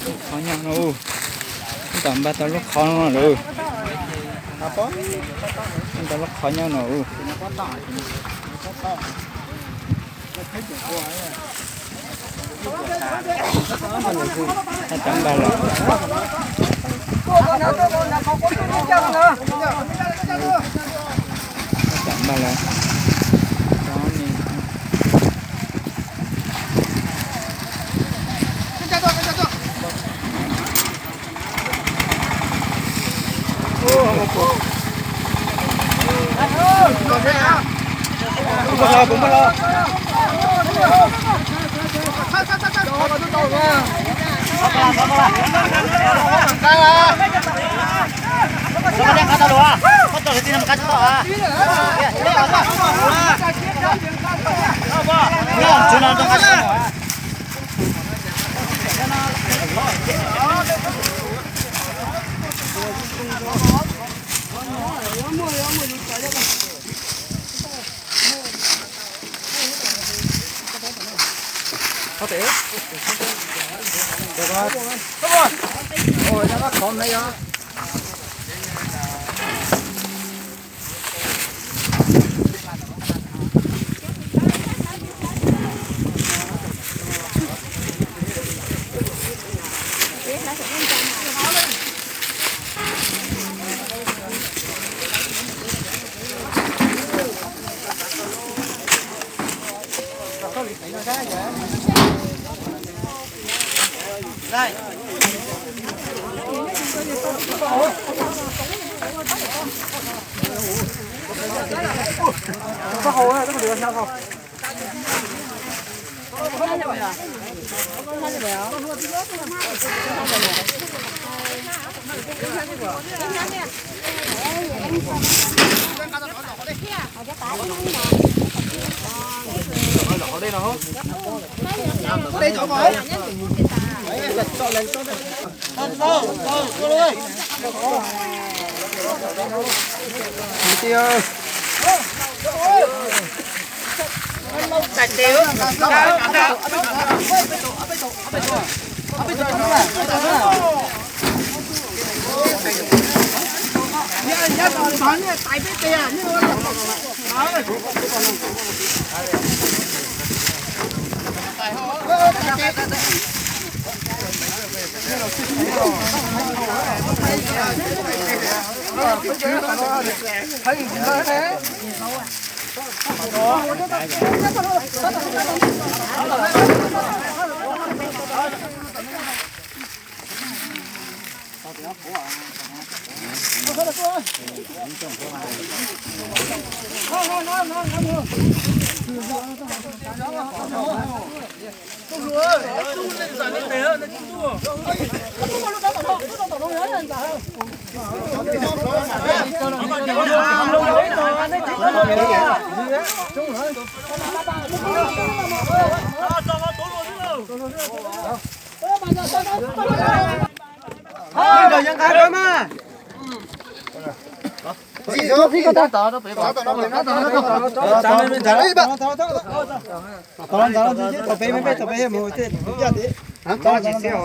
Qhov nyob no, tab tom npaj tau lub qhov no lawm. Npaj tau lub qhov nyob no. Tab tom npaj lawm. Tab tom npaj lawm.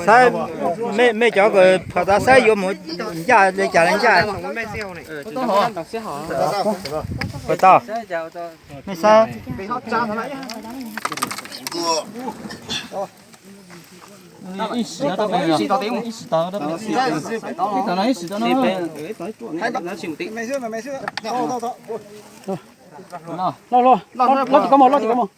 Saib, mej cov phom tas saib yuav mus ncaj li cas li ncaj. Ua tau. Mej saib. Loj, loj, loj tim koj mus, loj tim koj mus.